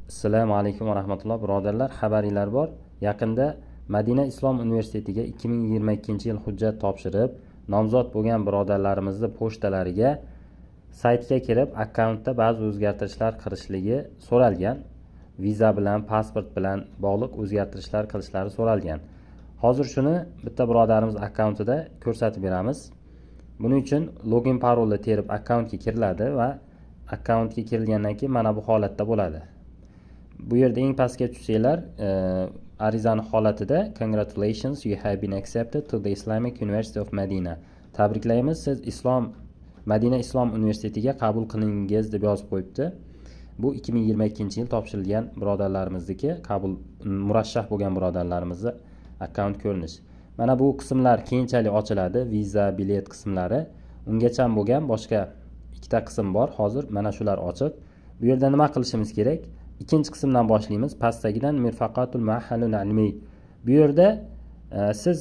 Assalomu alaykum va rahmatulloh, birodarlar. Xabaringlar bor, yaqinda Madina islom universitetiga 2022-yil hujjat topshirib nomzod bo'lgan birodarlarimizni pochtalariga saytga kirib akkauntda ba'zi o'zgartirishlar qilishligi so'ralgan, viza bilan, pasport bilan bog'liq o'zgartirishlar qilishlari so'ralgan. Hozir shuni bitta birodarimiz akkauntida ko'rsatib beramiz. Buning uchun login, parolni terib akkauntga kiriladi va akkauntga kirilgandan keyin mana bu holatda bo'ladi. Bu yerda eng pastga tushsanglar, arizani holatida "Congratulations, you have been accepted to the Islamic University of Madina", tabriklaymiz, siz islom Madina islom universitetiga qabul qilindingiz deb yozib qo'yibdi. Bu 2022-yil topshirilgan birodarlarimizniki, qabul murashshah bo'lgan birodarlarimizni akkaunt ko'rinishi. Mana bu qismlar keyinchalik ochiladi, viza, bilet qismlari. Ungacha bo'lgan boshqa ikkita qism bor, hozir mana shular ochiq. Bu yerda nima qilishimiz kerak? Ikkinchi qismdan boshlaymiz, pastdagidan, mirfaqatul muahhalul ilmiy. Bu yerda siz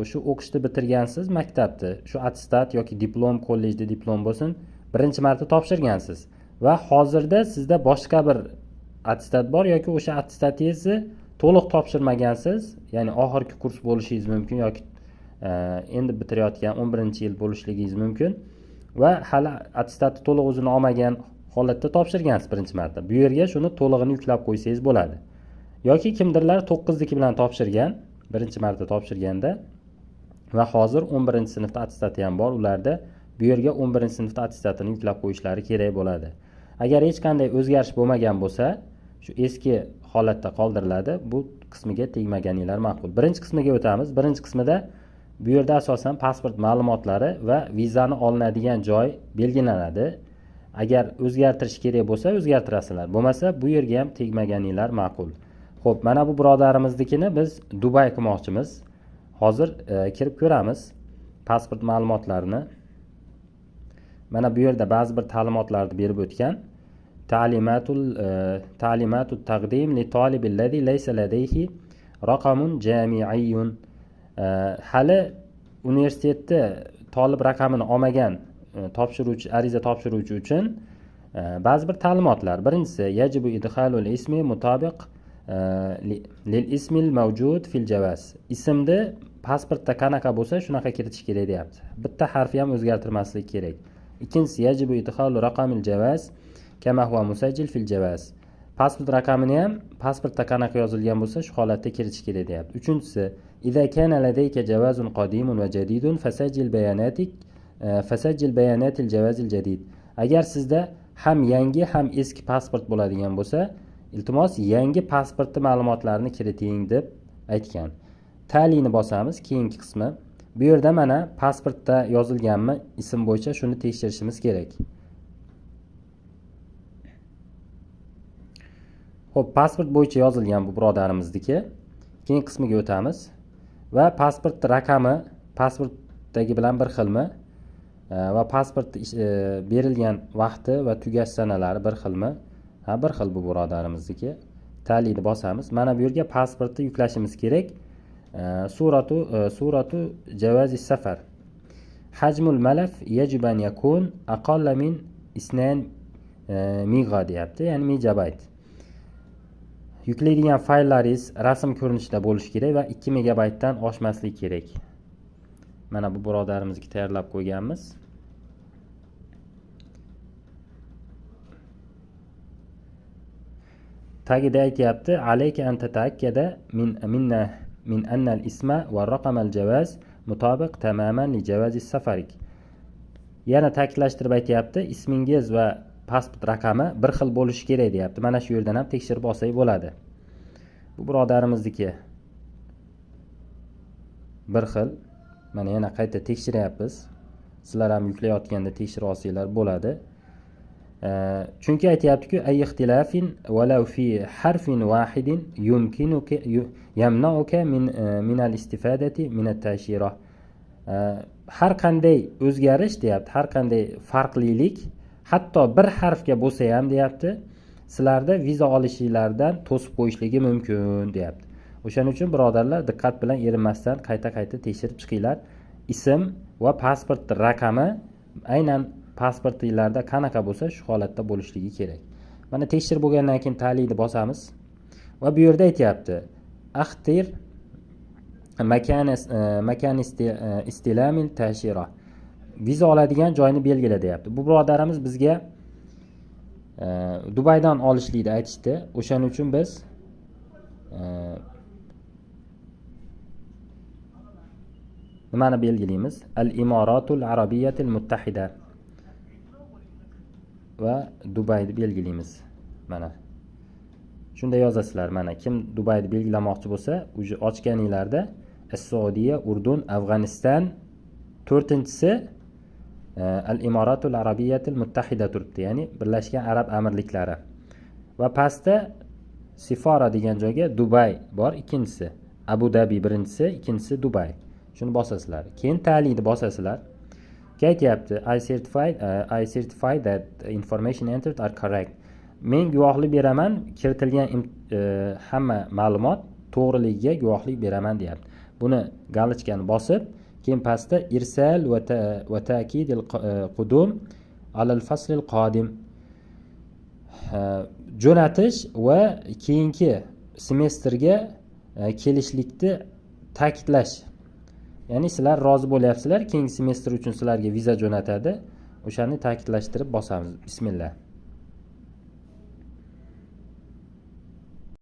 shu o'qishni bitirgansiz, maktabni, shu attestat yoki diplom, kollejda diplom bo'lsin, birinchi marta topshirgansiz va hozirda sizda boshqa bir attestat bor yoki o'sha attestatingizni to'liq topshirmagansiz, ya'ni oxirgi kurs bo'lishingiz mumkin yoki endi bitirayotgan 11-yil bo'lishligingiz mumkin va hali attestatni to'liq o'zini olmagan holatda topshirgansiz birinchi marta. Bu yerga shuni to'lig'ini yuklab qo'ysangiz bo'ladi. Yoki kimdirlar to'qqizniki bilan topshirgan birinchi marta topshirganda va hozir 11-sinfda attestati ham bor ularda, bu yerga 11-sinfda attestatini yuklab qo'yishlari kerak bo'ladi. Agar hech qanday o'zgarish bo'lmagan bo'lsa, shu eski holatda qoldiriladi, bu qismiga tegmaganinglar ma'qul. Birinchi qismiga o'tamiz. Birinchi qismida bu yerda asosan pasport ma'lumotlari va vizani olinadigan joy belgilanadi. Agar o'zgartirish kerak bo'lsa, o'zgartirasizlar, bo'lmasa bu yerga ham tegmaganinglar ma'qul. Ho'p, mana bu birodarimiznikini biz Dubay qilmoqchimiz. Hozir kirib ko'ramiz pasport ma'lumotlarini. Mana bu yerda ba'zi bir ta'limotlarni berib o'tgan. Ta'limatu taqdim li tolibi allazi laysa ladayhi raqamun jamiiyyun. Hali universitetda tolib raqamini olmagan topshiruvchi, ariza topshiruvchi uchun ba'zi bir ta'limotlar. Birinchisi, yajibu idxalul ismi mutabiq lil ismil mavjud fil javaz. Ismni pasportda qanaqa bo'lsa, shunaqa kiritish kerak deyapti, bitta harfi ham o'zgartirmaslik kerak. Ikkinchisi, yajibu idxalu raqamil javaz kama huwa musajjil fil javaz. Pasport raqamini ham pasportda qanaqa yozilgan bo'lsa, shu holatda kiritish kerak deyapti. Uchinchisi, idza kana ladayka javazun qadimun va jadidun fasajjil bayanatil javazil jadid. Agar sizda ham yangi, ham eski pasport bo'ladigan bo'lsa, iltimos, yangi pasportni ma'lumotlarini kiriting deb aytgan. Talini bosamiz, keyingi qismi. Bu yerda mana pasportda yozilganmi ism bo'yicha, shuni tekshirishimiz kerak. Ho'p, pasport bo'yicha yozilgan bu birodarimizniki. Keyingi qismiga o'tamiz va pasport raqami pasportdagi bilan bir xilmi va pasport berilgan vaqti va tugash sanalari bir xilmi? Ha, bir xil bu birodarimizniki. Talini bosamiz. Mana bu yerga pasportni yuklashimiz kerak. Suratu javazi safar. Hajmul malaf yajib an yakun aqalla min isnan miga deyapti, ya'ni megabayt. Yuklaydigan fayllaringiz rasm ko'rinishida bo'lishi kerak va 2 megabaytdan oshmasligi kerak. Mana bu birodarimizniki tayyorlab qo'yganmiz. Tagida aytyapti, alayka an tataakkada min minna min anna al isma va raqam al javaz mutabiq tamaman li javazi safarik. Yana ta'kidlashtirib aytyapti, ismingiz va pasport raqami bir xil bo'lishi kerak deyapti. Mana shu yerdan ham tekshirib olsak bo'ladi. Bu birodarimizniki bir xil. Mana yana qayta tekshiryapmiz. Sizlar ham yuklayotganda tekshirib olsanglar bo'ladi. Chunki aytyaptiku, ay ixtilafin walau fi harfin wahidin yumkinuka yamnauka min al istifadati min at tashira. Har qanday o'zgarish deyapti, har qanday farqlilik, hatto bir harfga bo'lsa ham deyapti, sizlarda viza olishinglardan to'sib qo'yishligi mumkin deyapti. O'shaning uchun birodarlar, diqqat bilan, erinmasdan qayta-qayta tekshirib chiqinglar. Ism va pasport raqami aynan pasportinglarda qanaqa bo'lsa, shu holatda bo'lishligi kerak. Mana, tekshirib bo'lgandan keyin تالي ni bosamiz va bu yerda aytyapti: اختر مكان مكان استلام التأشيرة, viza oladigan joyni belgila, deyapti. Bu birodarimiz bizga Dubaydan olishlikni aytishdi. O'shaning uchun biz nimani belgilaymiz? الإمارات العربية المتحدة va Dubayni belgilaymiz. Mana shunda yozasizlar. Mana, kim Dubayni belgilamoqchi bo'lsa, уже ochganinglarda Saudiya, Urdun, Afg'oniston, to'rtinchisi الإمارات العربية المتحدة turibdi, ya'ni Birlashgan Arab Amirliklari. Va pastda سفارة degan joyga Dubay bor, ikkinchisi Abu Dabi birinchisi, ikkinchisi Dubay. Shuni bosasizlar, keyin تالي ni bosasizlar. Aytyapti: I certify that information entered are correct." Men guvohlik beraman, kiritilgan hamma ma'lumot to'g'riligiga guvohlik beraman, deyapti. Buni галочка ni bosib, keyin pastda إرسال وتأكيد القدوم على الفصل القادم, jo'natish va keyingi semestrga kelishlikni ta'kidlash, ya'ni sizlar rozi bo'lyapsizlar, keyingi semestr uchun sizlarga viza jo'natadi, o'shani ta'kidlashtirib bosamiz. Bismillah.